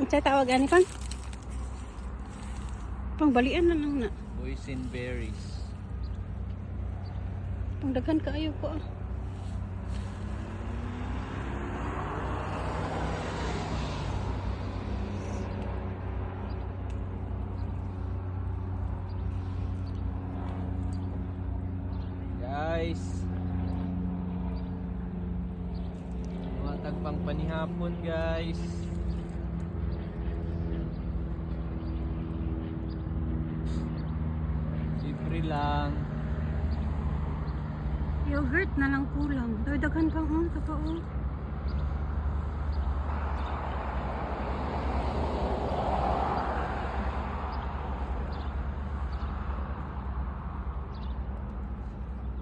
Unsay tawag ani, pang? Pang balian na lang na. Boysenberries. Pang daghan kaayo ko ah. Guys. Mga tagpang panihapon, guys. Libre lang. Yogurt na lang kulang. Daghan pa oh, pa oh.